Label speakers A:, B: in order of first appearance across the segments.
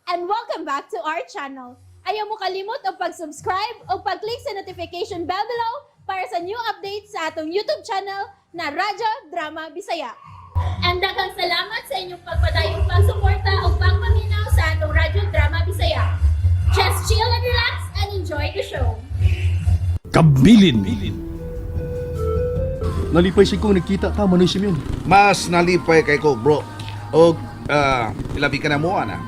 A: And welcome back to our channel. Ayaw mo kalimot og pag-subscribe o pag-click sa notification bell below para sa new updates sa atong YouTube channel na Radyo Drama Bisaya. And daghang salamat sa inyong pagpadayong pagsuporta o pagpaminaw sa atong Radyo Drama Bisaya. Just chill and relax and enjoy the show.
B: Kabilin.
C: Nalipay si kong nagkita ta Manoy Simeon.
D: Mas nalipay kay ko, bro. O, ilabi ka na mo, ana.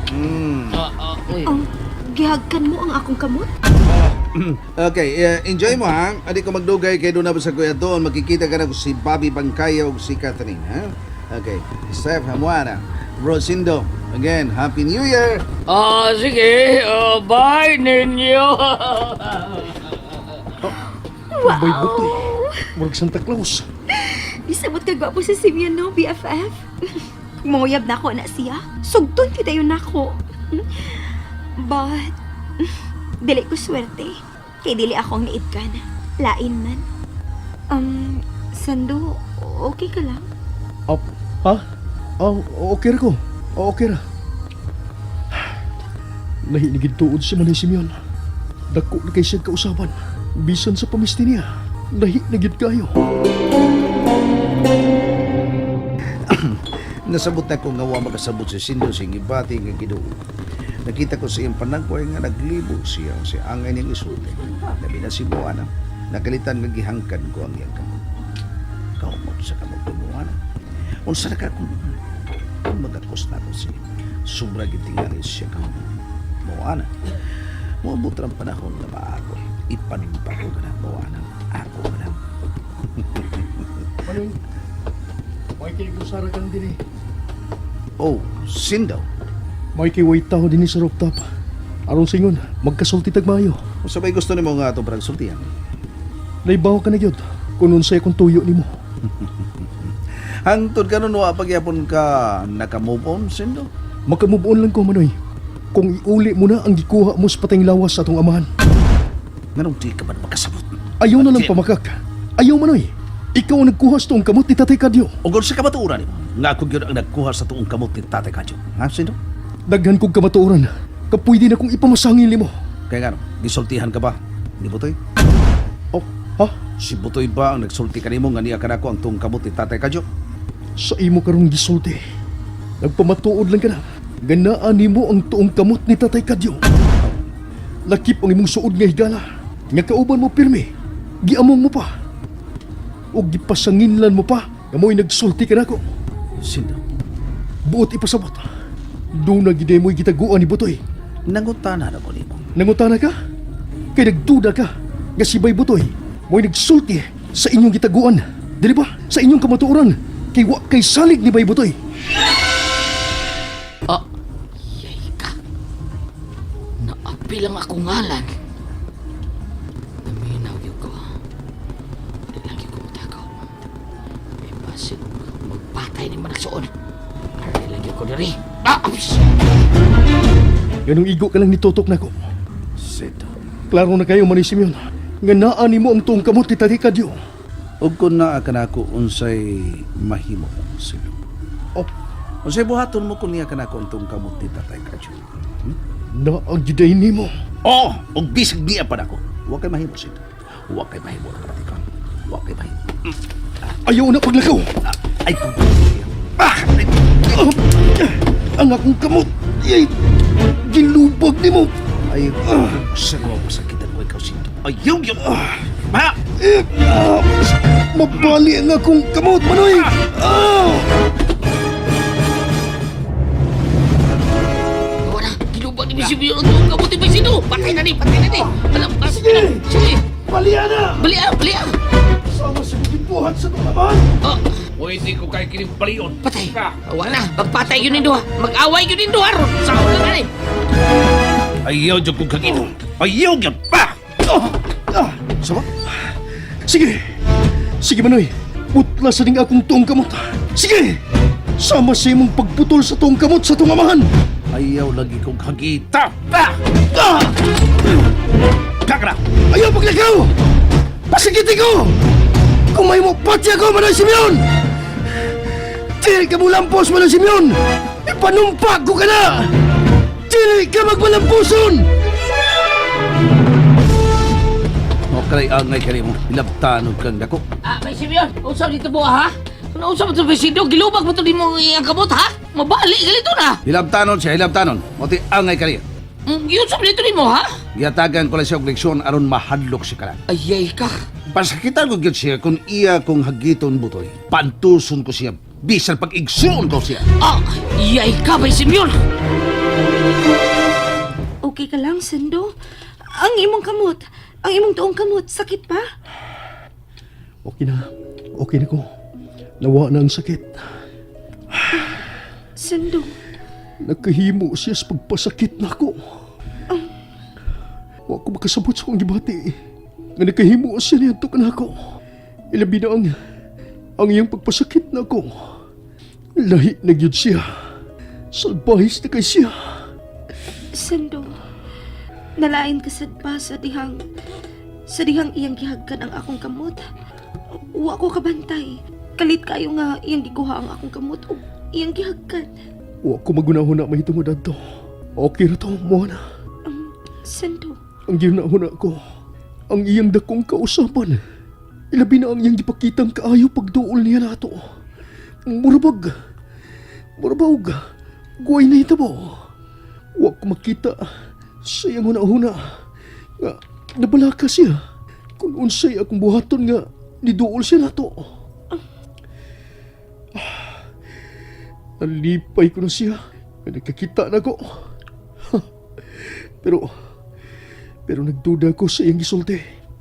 E: Oh, gihagkan mo ang akong kamot?
D: Okay, enjoy mo, ha? Adi ko magdugay kay doon na ba sa kuya doon. Makikita ka na kung si Bobby Bangkaya o si Catherine, ha? Okay, Steph, Hamuana. Bro Sindo, again, Happy New Year!
F: Ah, sige. Ah, bye ninyo.
E: Wow!
C: Bay butoy. Murag Santa Claus.
E: Isabot ka gwapo si Simeon, no, BFF? Manguyab na ako na siya. Sugton kita yun nako. But, dili ko swerte. Kay dili ako ang naidkan. Lain man. Sando, okay ka lang?
C: Oh, ha? Oh, okay ra ko. Oh, okay ra. Lahi ni gid tuod si Manoy Simeon. Dako na kay siya kausaban. Bisan sa pamisti niya. Lahi na gid kayo.
D: Nasabot na ko nga wa makasabot si Sindo sa ibati nga Ginoo. Nakita ko sa iyang panagway nga naglibo siya sa angay niyang isulti. Labi na si Moana. Nakalitan nga gihangkan ko ang iyang kamot. Kaumot sa kamot ko, Moana. Unsa na ka kung magakos na ko siya. Sobra gitingali siya kamot. Moana. Moabot ang panahon nga maako. Ipanumpa ko ka na, Moana. Ako ka na.
C: Manoy, may kay kusara kang diri.
D: Oh, Sindo.
C: May kay way tao dinhi sa rooftop. Aron singon, magkasulti tag maayo.
D: Unsa may gusto nimo nga atong parang sultihan?
C: Naibaw ka na gyud. Kung unsay akong tuyo nimo.
D: Hangtod karon wa pagyapon ka naka-move on, Sindo.
C: Makamove on lang ko, Manoy. Kung iuli mo na ang gikuha mo sa patayng lawas sa atong amahan.
D: Nganong di ka man makasabot?
C: Ayaw na lang pamakak. Ayaw, Manoy. Ikaw ang nagkuha sa tuong kamot ni Tatay Kadyo.
D: Ug unsa ka matuoran nimo? Nga ako gyud ang nagkuha sa tuong kamot ni Tatay Kadyo. Ha, Sindo?
C: Daghan kong kamatuoran. Kapwede na kong ipamasangil nimo.
D: Kaya ngano, gisultihan ka ba ni Butoy?
C: Oh, ha?
D: Si Butoy ba ang nagsulti kanimo nga niya kanako ang tuong kamot ni Tatay Kadyo?
C: Sa imo karong gisulti. Nagpamatuod lang ka na. Ganaan nimo ang tuong kamot ni Tatay Kadyo. Lakip ang imong suod nga higala. Nga kauban mo pirmi. Giamong mo pa. O gipasanginlan mo pa. Nga mo'y nagsulti ka nako.
D: Sindo,
C: Buot ipasabot. Doon na gid mo'y gitaguan ni Butoy.
D: nangutana na ko nimo.
C: Nangutana ka? Kay nagduda ka nga si Bay Butoy mo'y nagsulti sa inyong gitaguan. Dili ba? Sa inyong kamatuoran. Kay wa kay salig ni Bay Butoy.
F: Ah, yay ka. Naapil ang akong ngalan. Naminaw yun ko. Di lang yun ko mutakaw. Eh, basin, magpatay ni Manaksoon. Aray lang yun ko diri. Ah, ups!
C: Ganong igo ka lang nitutok nako.
D: Sindo.
C: Klaro na kayo, Manny Simeon. Nga naa nimo ang tuong kamot ni Tatay Kadyo.
D: Ug kun naa kanako unsay mahimo, Sindo?
C: Oh,
D: Unsay buhaton mo kung niya kanako ang tuong kamot ni Tatay Kadyo?
C: naa gyud nimo.
D: Oh, ug bisag niya pa nako. Wa kay mahimo, Sindo. Wa kay mahimo na kapatikan. Wa kay mahimo.
C: Ayaw na paglakaw.
D: Ay, kung Ah! Ay,
C: Ah, ang akong kamot. Yay! Gilubag nimo.
D: Ay, sa ko masakitan ko ikaw, Sindo. Ayaw yun! Ma!
C: Eh, ah, mabali ang akong kamot, Manoy! Ah!
F: Wala, ginubag ni Simeon ang tuong kamot ni Sino. Patay na ni, patay na ni. Alam, ah,
C: Sige!
F: Sige!
C: Balian na!
F: Bali ah, bali ah.
C: Sama sa gibuhat sa tumaman!
F: Ah,
B: Pwede ko kay kining balion.
F: patay. Wala, magpatay yun duha. Mag-away yun duha ron. Sa ulan na ni.
B: Ayaw jud kong kagito. Ayaw gyud pa.
C: Ah! Ah!
D: Sama?
C: Sige! Sige, Manoy! Putla sa ding akong tuong kamot! Sige! Sama sa imong pagputol sa tuong kamot sa tuong amahan!
D: Ayaw lagi kong hagita.
B: Pa!
C: Ah!
B: Kakra.
C: Ayaw paglakaw! Pasagiti ko! Kung may mo patya ko, Manoy Simeon! Dili ka mo lampos, Manoy Simeon! Ipanumpa ko ka na! Dili ka magmalampuson!
D: Mo kay angay kani mo, hilabtanon kang dako.
F: Ah, may Simeon, usap dito po ha? Ano usap ito, Sindo? Gilubag mo ito di mo iyang kamot ha? Mabali, galito na.
D: Hilabtanon siya, hilabtanon. Mo ti angay kaniya.
F: Giusap dito ni mo ha?
D: Gihatagan ko lang siya og leksyon aron mahadlok siya kanan.
F: Ayay ka.
D: Pasakitan ko gyud siya kung iya kong hagiton butoy. Pantuson ko siya bisan pag igsuon ko siya.
F: Ah, iyay ka, may Simeon.
E: Okay ka lang, Sendo? Ang imong kamot, ang imong tuong kamot, sakit pa?
C: Okay na. Okay na ko. Nawa na ang sakit.
E: Sendo,
C: Nagkahimo siya sa pagpasakit na ako. Wa ko makasabot sa akong gibati. Nga nagkahimo siya niya na ako. Ilabi na ang iyang pagpasakit na ako. Lahi na gyud siya. Salbahis na kay siya.
E: Sendo. Nalain ka sad pa sa dihang iyang gihagkan ang akong kamot. Wa ko kabantay. Kalit kayo nga iyang gikuha ang akong kamot ug iyang gihagkan.
C: Wa ko magunahuna mahitungod adto. Okay ra to, mo na.
E: Sendo,
C: Ang ginahuna ko, ang iyang dakong kausapan. Ilabi na ang iyang gipakitang kaayo pagduol niya nato. Murabag, murabag, guway na itabo. Wa ko makita sa iyang huna-huna. Nga, nabalaka siya. Kung unsay akong buhaton nga, niduol siya nato. Nalipay ko na siya. Nga nagkakita na ko. Pero, pero nagduda ko sa iyang gisulti.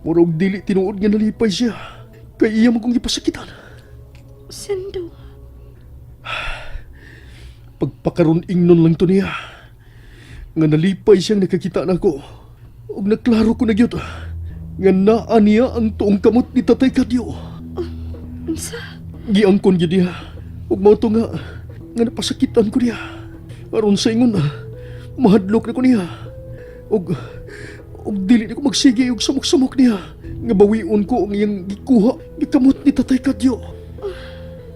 C: Murag dili tinuod nga nalipay siya. Kay iya man kong gipasakitan.
E: Sendo.
C: Pagpakaron ingnon lang to niya. Nga nalipay siyang nakakita nako. Ug naklaro ko na gyud. Nga naa niya ang tuong kamot ni Tatay Kadyo.
E: Unsa?
C: Giangkon gyud niya. Ug mao to nga nga napasakitan ko niya. Aron sa ingon, mahadlok na ko niya. Ug ug dili na ko magsige og samok-samok niya. Nga bawion ko ang iyang gikuha gikamot ni Tatay Kadyo.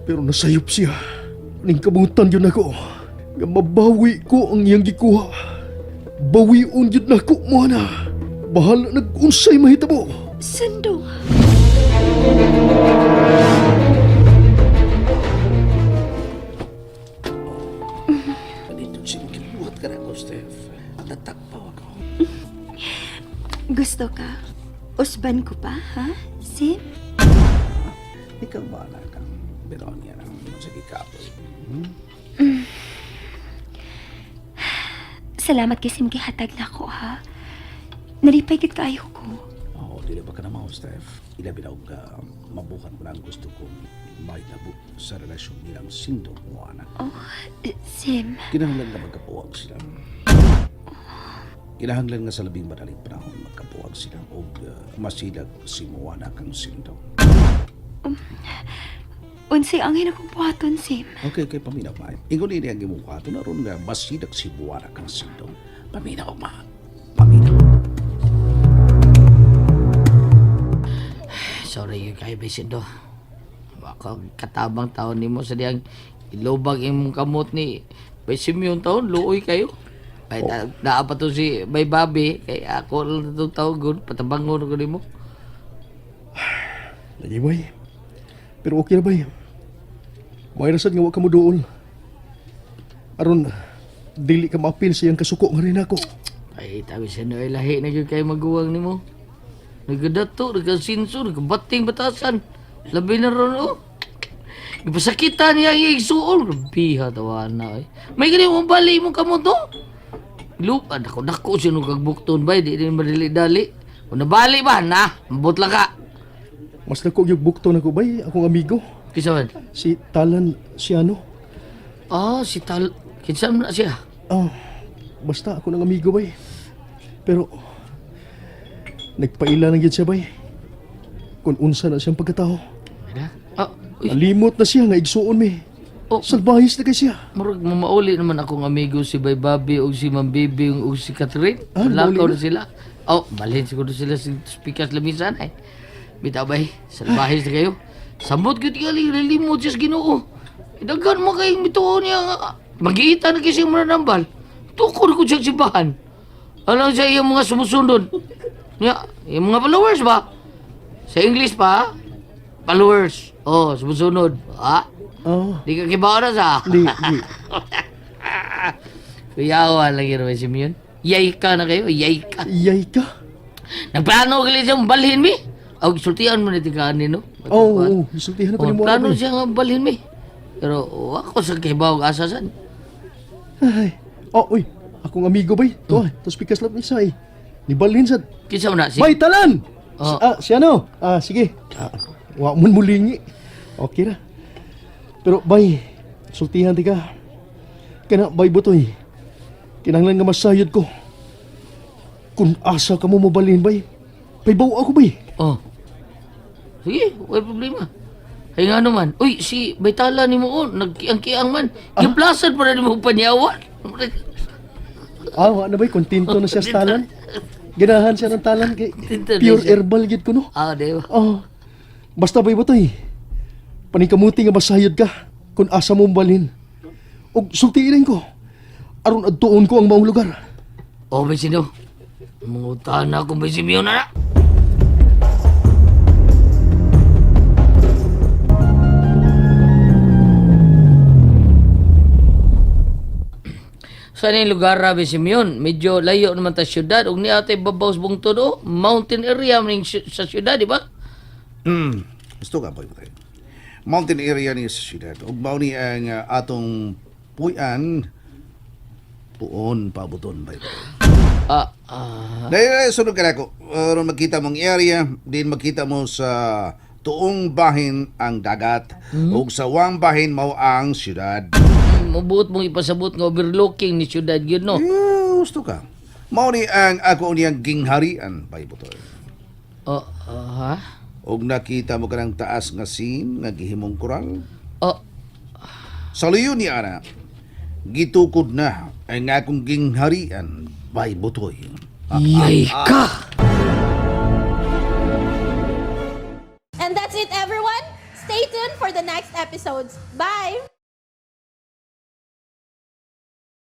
C: Pero nasayop siya. Ning kabutan yun ako. Nga mabawi ko ang iyang gikuha. Bawion yun nako mo na. Bahala nag-unsay mahitabo.
E: Sendo.
D: Dito siya gibuhat ka na ko, Steph. Natakpaw ako.
E: Gusto ka? Usban ko pa, ha? Sim?
D: Ikaw ba na kang Beronia ng sige kapoy?
E: Salamat kay Sim gihatag na ko, ha? Nalipay gid kaayo ko.
D: Oo, dili ba ka na mao, Steph? Ilabi na og mabuhat mo na ang gusto kong mahitabo sa relasyon nilang sindo mo, anak.
E: Oh, Sim.
D: Kinahanglan nga magkapuwag sila. Kinahanglan nga sa labing madaling panahon magkapuwag sila og masilag si Moana kang sindo.
E: Unsay ang hinakong buhaton, Sim?
D: Okay, okay, paminaw ma. Ingon ini ang imong buhaton aron nga masilag si Moana kang sindo. Paminaw ma. Paminaw.
F: Sorry kay kay Sindo. Baka katabang taon nimo sa diyang ilubag imong kamot ni Bay Simeon taon, luoy kayo. Ay, oh. Naa pa to si Bay Babi, kay ako lang itong tawagon, patabangon ko nimo.
C: Lagi bay. Pero okay na bay. May rasad nga wa ka mo duol. Aron dili ka maapil sa iyang kasuko nga rin ako.
F: Ay, tabi siya na lahi na gyud kay maguwang nimo. Nagadato, nagkasinso, nagkabating batasan. Labi na ron, oh. Ipasakitan niya ang igsuon. Grabiha, tawa na, eh. May ganyan mong bali mong kamot, oh. Lupa, dako, dako, sino kagbukton ba? Di din madali-dali. Kung nabali ba, na, mabot lang ka.
C: Mas dako gyud bukto nako bay akong amigo
F: Kinsa man?
C: si Talan Siano.
F: Ah, si Tal... Kinsa man na siya?
C: Ah, basta ako ng amigo bay. Pero nagpaila lang gyud siya bay. Kung unsa na siyang pagkatao.
F: Ano? Ah, uy,
C: Nalimot na siya nga igsuon mi.
F: oh,
C: Salbahis na kay siya.
F: murag mamauli naman akong amigo si Bay Babi o si Ma'am Bibi o si Catherine.
C: Ah,
F: Malakaw
C: mauli
F: na sila. Oh, balhin siguro sila sa speakers lamisan ay. Bitaw bay, salbahis na kayo. Samot gyud gali lilimot siya sa Ginoo. Daghan mo kayong mituo niya nga. Magiita na kasi mananambal. Tukod ko siya simbahan. Ano sa iyang mga sumusunod? Ya, yung mga followers ba? Sa English pa, followers. Oh, sumusunod. Ah,
C: Ah,
F: di ka kibaw na sa.
C: di, di.
F: Kuyawa lang yun, Bay Simeon. Yay ka na kayo, yay ka.
C: Iyay ka.
F: Nagplano gali siyang balhin mi. Aw, sultian mo na tikaan no?
C: Oo, oh, oh, isultihan na pa
F: Oh,
C: ni mo.
F: plano
C: Bay.
F: siya nga balhin mi. Pero ako sa kibaw asasan.
C: Ay. Oh, uy. Akong amigo bay. To, ah, to speakers lang isa eh. Nibalhin sad.
F: Kinsa man na si
C: Bay talan.
F: Oh.
C: Ah, si ano? Ah, sige. Ah, wa mon mulingi. Okay ra. Pero bay, sultihan ti ka. Kana bay butoy. Kinahanglan nga masayod ko. Kung asa ka mo mobalhin bay. Paybaw ako bay.
F: Oh. Sige, wala problema. Ay nga naman. Uy, si Baytala ni mo, oh, nagkiang-kiang man. Ah? Giplasan pa na ni mo panyawan.
C: Ah, wa na bay, kontento na siya sa talan. Ganahan siya ng talan kay
F: Kontento na
C: pure
F: siya.
C: herbal gid ko no.
F: Ah, di ba?
C: Oh. Basta bay butoy. Paningkamuti nga masayod ka kung asa mo balhin. Og sultiin ko. Aron adtuon ko ang maong lugar.
F: Oh, may sino? Mangutan na akong may Simeon na na. Sa ni lugar ra Simeon, medyo layo naman ta syudad ug niya tay babaw sa bungtod oh, mountain area man ning sa syudad, di ba?
D: Gusto ka, boy, boy. Mountain area ni sa siyudad. Ug mao ni ang atong puy-an puon pabuton, bay, boy.
F: Ah, ah,
D: Dahil sunod ka na ako. Aron makita mong area, din makita mo sa tuong bahin ang dagat ug sa wang bahin mao ang siyudad.
F: Mabuot mong ipasabot nga overlooking ni syudad gyud no.
D: Eh, gusto ka. Mao ni ang ako niyang gingharian, bay butoy.
F: Oh, ah, ha?
D: Ug nakita mo kanang taas nga sin nga gihimong koral.
F: Oh,
D: Sa luyo ni ana, gitukod na ang akong gingharian, bay butoy.
F: yay ka.
A: And that's it, everyone. Stay tuned for the next episodes. Bye!